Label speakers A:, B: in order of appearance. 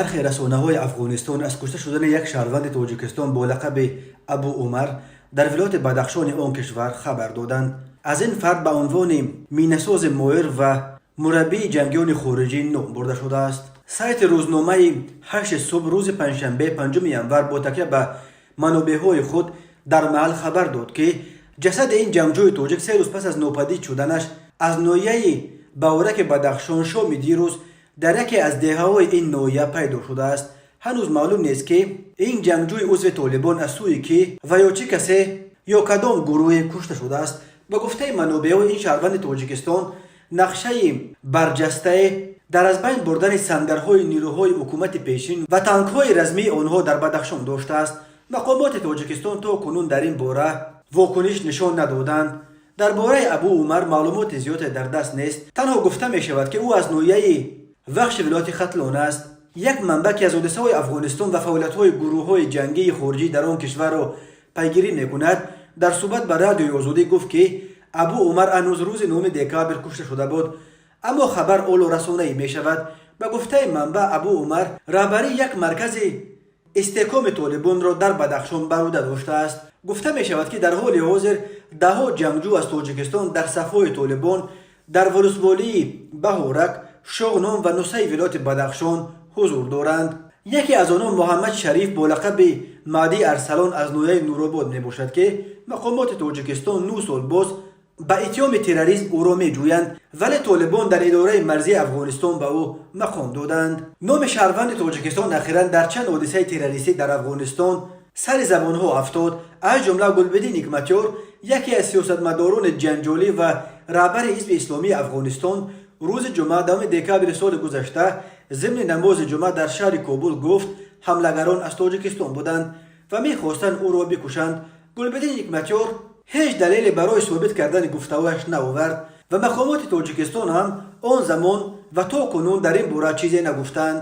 A: Бархе расонаҳои Афғонистон аз кушта шудани як шаҳрванди Тоҷикистон бо лақаби Абу Умар дар вилояти Бадахшони он кишвар хабар доданд. Аз ин фард ба унвони минасози моҳир ва мураббии ҷангиёни хориҷӣ ном бурда шудааст. Сайти рӯзномаи «Ҳашти субҳ» рӯзи панҷшанбе, 5 январ, бо такя ба манобеъҳои худ дар маҳал хабар дод, ки ҷасади ин ҷангҷӯи тоҷик 3 рӯз пас аз нопадид шуданаш аз ноҳияи Баҳораки Бадахшон шоми дирӯз дар яке аз деҳаҳои ин ноҳия пайдо шудааст. Ҳанӯз маълум нест, ки ин ҷангҷӯи узви Толибон аз сӯи кӣ ва ё чӣ касе ё кадом гурӯҳе кушта шудааст. Ба гуфтаи манобеъҳо, ин шаҳрванди Тоҷикистон нақшаи барҷастае дар аз байн бурдани сангарҳои нирӯҳои ҳукумати пешин ва танкҳои размии онҳо дар Бадахшон доштааст. Мақомоти Тоҷикистон то кунун дар ин бора вокуниш нишон надоданд. Дар бораи Абу Умар маълумоти зиёде дар даст нест. Танҳо гуфта мешавад, ки ӯ аз ноҳияи Вахши вилояти Хатлон аст. Як манбаъ, ки аз ҳодисаҳои Афғонистон ва фаъолиятҳои гурӯҳҳои ҷангии хориҷӣ дар он кишварро пайгирӣ мекунад, дар суҳбат ба Радиои Озодӣ гуфт, ки Абу Умар ҳанӯз рӯзи 9 декабр кушта шуда буд, аммо хабар ҳоло расонаӣ мешавад. Ба гуфтаи манбаъ, Абу Умар раҳбарии як маркази истеҳкоми Толибонро дар Бадахшон бар уҳда доштааст. Гуфта мешавад, ки дар ҳоли ҳозир даҳҳо ҷангҷӯ аз Тоҷикистон дар сафҳои Толибон дар волусволии Баҳорак, Шоғнон ва Нусаи вилояти Бадахшон ҳузур доранд. Яке аз онҳо Муҳаммад Шариф бо лақаби Маъди Арсалон аз ноҳияи Нуробод мебошад, ки мақомоти Тоҷикистон 9 сол боз ба иттиҳоми терроризм ӯро меҷӯянд, вале Толибон дар идораи марзии Афғонистон ба ӯ мақом доданд. Номи шаҳрванди Тоҷикистон ахиран дар чанд ҳодисаи террористӣ дар Афғонистон сари забонҳо афтод. Аз ҷумла Гулбиддин Ҳикматёр, яке аз сиёсатмадорони ҷанҷолӣ ва раҳбари Ҳизби Исломии Афғонистон, рӯзи ҷумъа, 10 декабри соли гузашта, зимни намози ҷумъа дар шаҳри Кобул гуфт, ҳамлагарон аз Тоҷикистон буданд ва мехостанд ӯро бикушанд. Гулбиддин Ҳикматёр ҳеҷ далеле барои собит кардани гуфтаҳояш наовард ва мақомоти Тоҷикистон ҳам он замон ва то кунун дар ин бора чизе нагуфтанд.